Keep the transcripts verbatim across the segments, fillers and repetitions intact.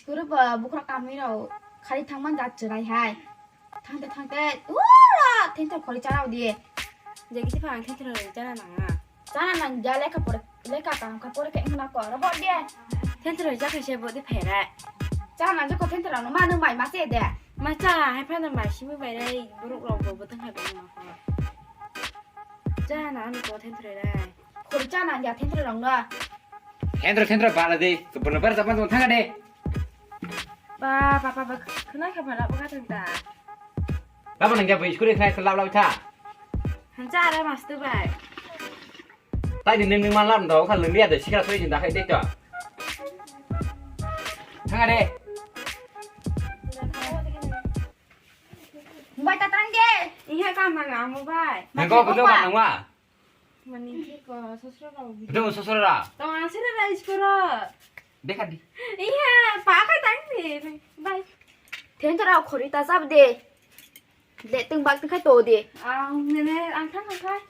Kuru ba bukhra kamwi rok khali thangman da chwrai hai. Thangte thangte ura thenthor khori charao di. Jeki phang thenthor chana nanga. Chana nang ja lekha pore lekha kam kha pore khe wngna ko ro hor di. Thenthor ja khe se bodi pherai. Chana nang joko thenthor no manu mai ma se de. Ma cha hai phano mai simi bai rai borok rok bo bwtang hai bai ma ko. Chana ani ko thenthor rai. Khori chana nang ja thenthor rok no. Thenthor thenthor bala de. Kebun bar japan tong thanga de. Ba, ba, ba, ba, khwnai kha ba labo ka thang ta. Labo nang ja bai school khai labo labo tha. Hancha ara mastu bai. Tai ni nung nung man lam do kha lung dia de sikra soi jin da khai de to. Thanga de. Bai ta tang de. Iha ka ma nga mo bai. Nang ko bu do ma nang wa. Mani ko sosro ra. Bu do sosro ra. To asira ra iskoro. Dekha di. Iya, pa ka tang ni. Bai. Thenthor rok khori ta sab de. De teng bak teng khai to de. Ang nene ang thang khai.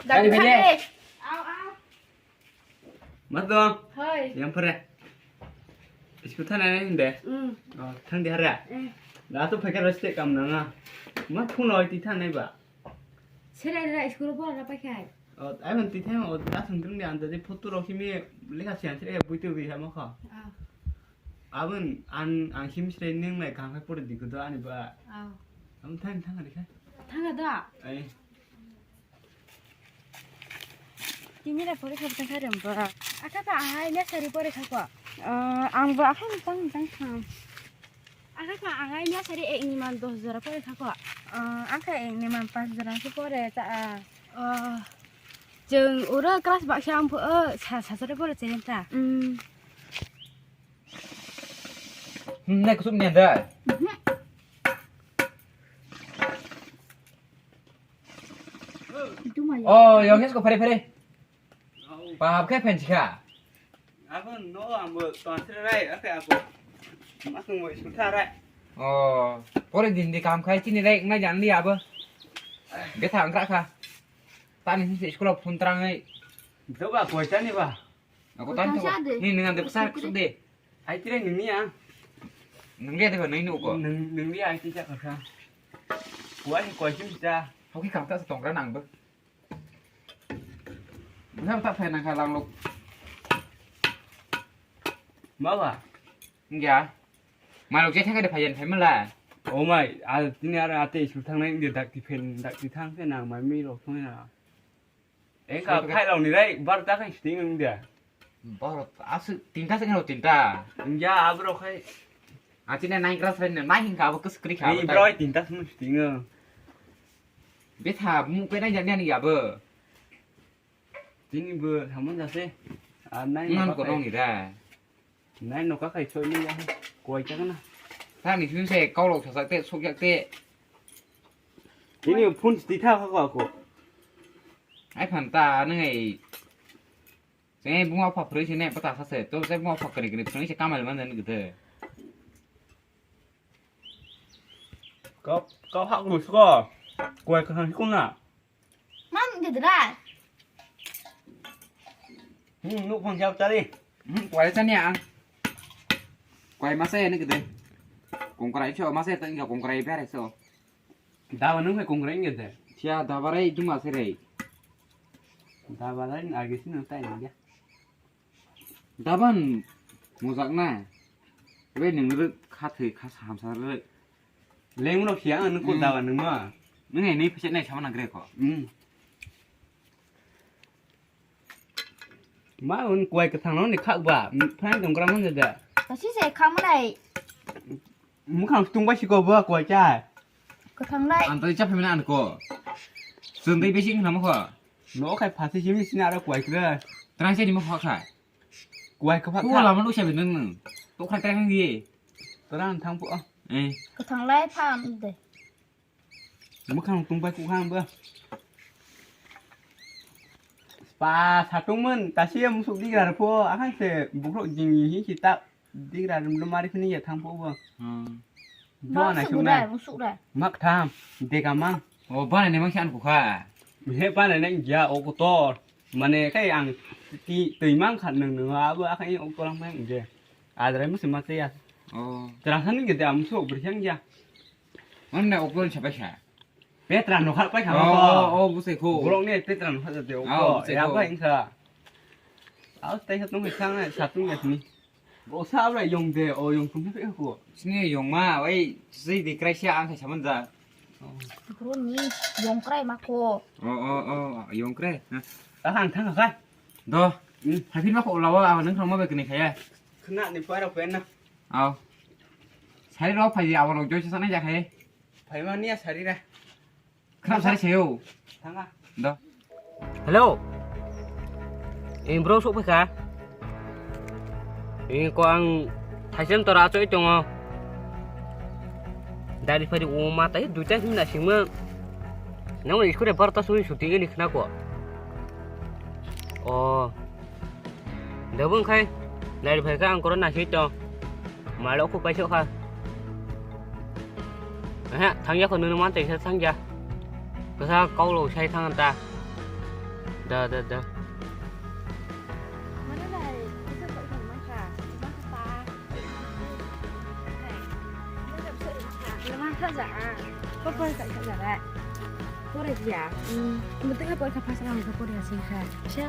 Dak khai de. Au au. Mato. Hoi. Yang pare. Isku thana ni de. Mm. Oh, thang di hara. Eh. Da to phai ka reste kam na nga. Ma phun oi ti thang nai ba. Sere ra school bor ra pakhai. O, ai man tithang o, asung ding de anta de photo rok simi lekha siyan sere buitu bi hamo kha. Ah. Abun an, ang simi sere ning nai kang khai pore di kudo ani ba. Ah. Am thang thang ri kha. Thang da. Ai. Tini ra pore kha tang kha rem ba. Aka pa ai ne sari pore kha ko. Ah, ang ba akhai tang tang kha. Aka pa ang ai ne sari ek ni man dos jora pore kha ko. Ah, ang kha ek ni man pas jora se pore ta. Ah. Chwng oro class baksa ang pho, o, sa, sa, sari pore chayam ta. Mm. Hmm, nai kusum ni andar. Mhm. Oh, yang es ko pare pare. Pahap khe phen chikha. Abo no ambo tontre rai, ake abo. Masung mo isu tha rai. Oh, pore din di kam khai chini rai ngai jan li abo. Betha angkra kha. Tani si school phone trang ai. Doba koita ni ba. Ako tan to. Ni nang de besar kusuk de. Ai tire ni ni a. Nang de ba nai no ko. Nang nang ni ai ti ja ka kha. Kuai kuai sim ta. Hoki kam ta tong ra nang ba. Bwsano ta phai nang kha langlok. Mama. Wngya. Malok je thangkhe de phaiyan phaimala. O mai, a tini aro ate iskul thangnai wngde dakti phen, dakti thang khe nang mai mi rok thangwi na. Engka phai rok ni rai bar ta khai sting wngde. Borok aswk tinta se ngalo tinta. Wngya aborok khai. Achine nai kra sai nai hingka abo kwswk kwrwi kha. Ei abo tai. Borok tinta sung sting o. Betha mung pe nai jani ani abo. Tini bo thamon jase. A nai. Nang ko nong ni da. Nai noka khai soi ni ya. Koi chak na. Thani sung se kau lok sasak te sok yak te. Tini phun sti tha kha ko. Ai phan ta nang ai. Cheng buma pha phri sine pata sa se. To se buma pha kani kani phri se kamal man jan gede. Kau, kau hak mus ko. Koi ka han kuna. Mam gedra. Hmm, nuk phang jab tari. Hmm, koi chani a. Koi masa ya ni gede. Kongkrai cho masa ya tengga kongkrai bere so. Dawa nung hai kongkrai gede. Sia dabarai duma serai. Dabarai agi sini tai ya. Daban mujak na. Ebe nung rwk kha thwi kha samsa rwk. Leng rok siya ang nung ko dawa nung ma. Nung hai nai pisa nai sama nang kre ko. Hmm. Ma un kuai kwthang no ni khak ba. Phan dong gra man da. Kasi se khamlai. Mukhang tung ba si ko ba kuai cha. Kwthang lai. Ang tadi chap phaimani ang ko. Sundai besi nang ma ko. No khai phasi simi sini aro kuai kra. Terang saya di ma ko khai. Kuai ka phak. Ko lama lu saya beneng nang. To khai terang di. Terang thang po. Eh. Kwthang lai pham de. Mukhang tung bai kukhang ba. Pa satung man tasi musuk digra pho akhang se bukrok jing hi kita. Digra rum rum mari phini ya thang phubo. Hmm. Bo na suk na. Musuk ra. Mak tham dega mang. O bana ne mang khan ku kha. He bana ne ya o kotor. Mane khai ang ti twi mang khan nang nang abo akhai o kolang mang je. Adrai musi ma tei ya. Oh. Tera sani gede am so bri sang ya. Mana okon sabai sa. Petra no kha pai kha. Oh, oh, oh, busai kho. Borok ne petra no kha de. Oh, oh, busai ya kho. Bai sa. Aus tai sa tung sang sa tung ya sini. Bo sa abra yong de, o yong tung pe ko. Sini yong ma, oi, sini de krai sia ang sai saman ja. Bro ni yong krai ma ko. Oh, oh, oh, yong krai. Ha. Ta ang thang kha. Do. Hmm. Hai phin ma ko lawa, ang nang thang ma be kini khaya. Khna ni para pe na. Aw. Sari rok phai di, abo rok joy sa sanai ja khai. Phai ma niya sari ra. Khna sari se yo. Thanga. Do. Hello. Ing bro sok phai kha. Ing ko ang thaisem tora achoi tongo. Dari phari o ma tai duita himna singma. Nang iskure barta sumi suti ini khna ko. Oh. Debo wngkhai, nari phai kha ang koro nasui tong. Malo kho paisok kha. Aha, thangya kho nunu man tengsa thangya. Kasa kau lo sai thang ta. Da, da, da. Mana lai, bisa kau thang masa, masa pa. Hai, mana bisa masa, mana masa ja. Kau pun tak bisa lah. Pore dia. Hmm. Betul apa kau pas orang kau pore sih kha. Siya.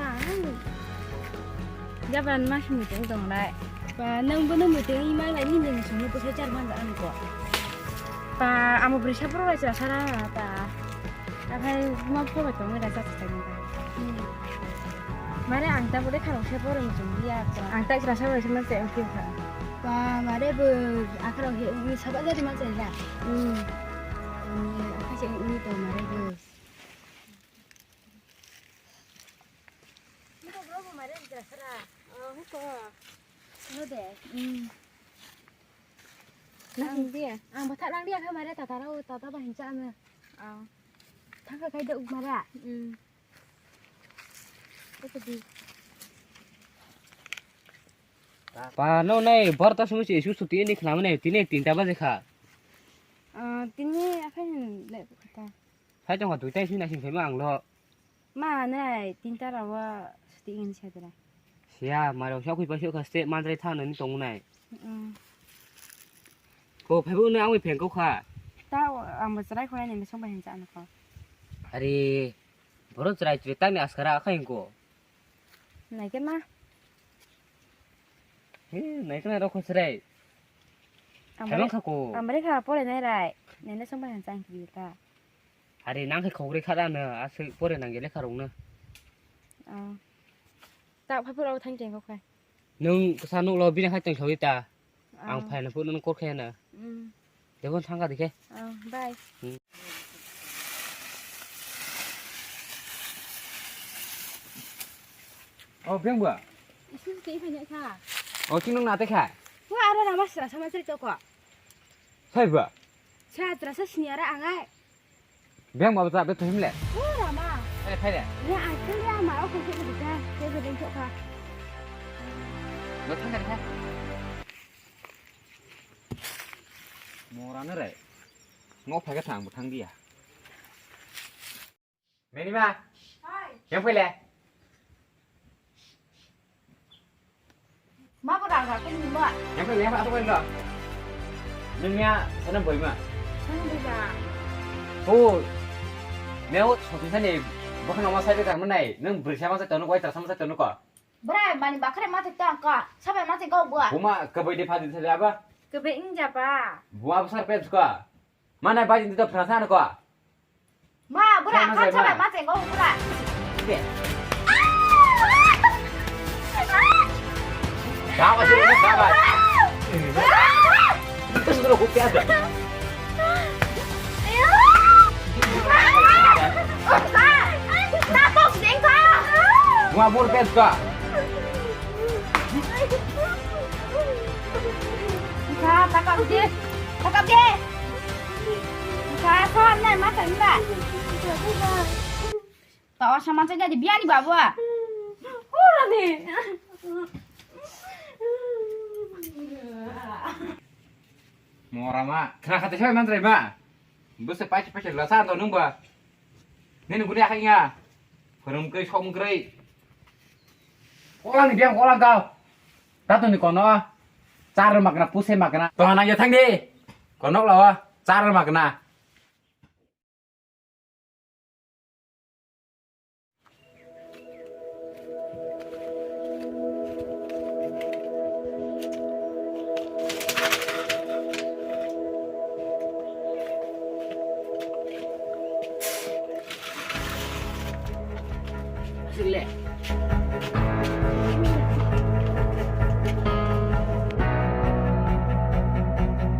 Jaban mas meeting tong lai. Pa, nang bo nang meeting ima lai ni nang song bo sai char man da ang ko. Pa, amo brisa pro lai chara sara pa. Akhai ma pro bai tong lai sa sa ni. Mare ang ta bo de kharong se pro ni jong dia pa. Ang ta chara sa bai se ma se ang khe pa. Pa, mare bo akharong he ni saba jadi ma se ya. Hmm. Ni akhai se ni to mare bo. Niko bro bo mare jira sara. Oh, niko. Niko de. Hmm. Nang dia. Ang bathak nang dia kha mare tata rao, tata ba hincha ano. Oh. Thangka kai de uk mara. Hmm. Koko di. Pa no nai barta sumi se isu suti ni khna mane tini tinta baje kha. Ah, tini akhai le kata. Hai tongkha duita sini naising phaima ang lo. Ma nai tinta rawa suti ingni sadra. Siya, marok sa khui pasu khaste mandrai thana ni tongnai. Mm. Ko phaibo no angwi phengkau kha. Ta ang bo chwrai khonai ni song bai hincha ano kho. Are, boro chwrai chwrai tangni askara akhai ko. Naikhe ma. He, naikhe na rokho chwrai. Amare kha ko. Amare kha pore nai rai. Nene song bai hincha ang kiri ta. Hari nang khe khogri kha da no, aswk pore nang gele kha rung no. Oh. Ta phai phuru thang cheng kok khai. Nung ksa nuk lo bini hai tong sawi ta. Ang phai na phuru nung kor khe na. Mm. Debo thang ka dikhe. Oh, bye. Hmm. Oh, beng ba? Isu te phai na kha. Oh, chinung na te kha. Wa aro rama sra sama sri to ko. Phai ba? Sa tra sa sini ara angai. Beng ba ta be thim le. O rama. Phai le, phai le. Ya, ai, phai le, ama, o, khe, khe, khe, khe, khe, khe, khe. Lo thang kha. Mora na re. Ngo phai kha thang, thang dia. Meni ma. Hai. Yang phai le. Ma ko rang rang ko ni ma. Yang phai, yang phai, ato ko lo. Nung ya, sana boy ma. Sana boy ma. Oh. Neo, sopi sani, bokhan oma sai be kar manai. Nung brisa ma sai tonu, koi trasa ma sai tonu ko. Bra, mani bakhre ma te tang ka. Sabai ma te gau bua. Buma, kebai de phadi thale aba. Kebai inja ba. Buma besar pens ko. Mana bai ni to prasa ko. Ma, bura, khan sabai ma chengo, bura. Be. Dawa, dawa. Terus dulu kopi ada. Ayo. Tapok dengka. Gua mur pes ka. Ka, takap deh. Takap deh. Ka, soal nai mata nda. Tawa sama saja di biani babu. Ora ni. Mora ma, khna khate sai manjrai ma. Bose pachi pachi la sa to nung ba. Nini guni akhai nga. Phwrwng kwrwi, sok kwrwi. Kolang ni biyang, kolang kau. Tato ni kono. Char magna, puse magna. Tong nang ya thang di. Konok lawa, char magna. Asik le.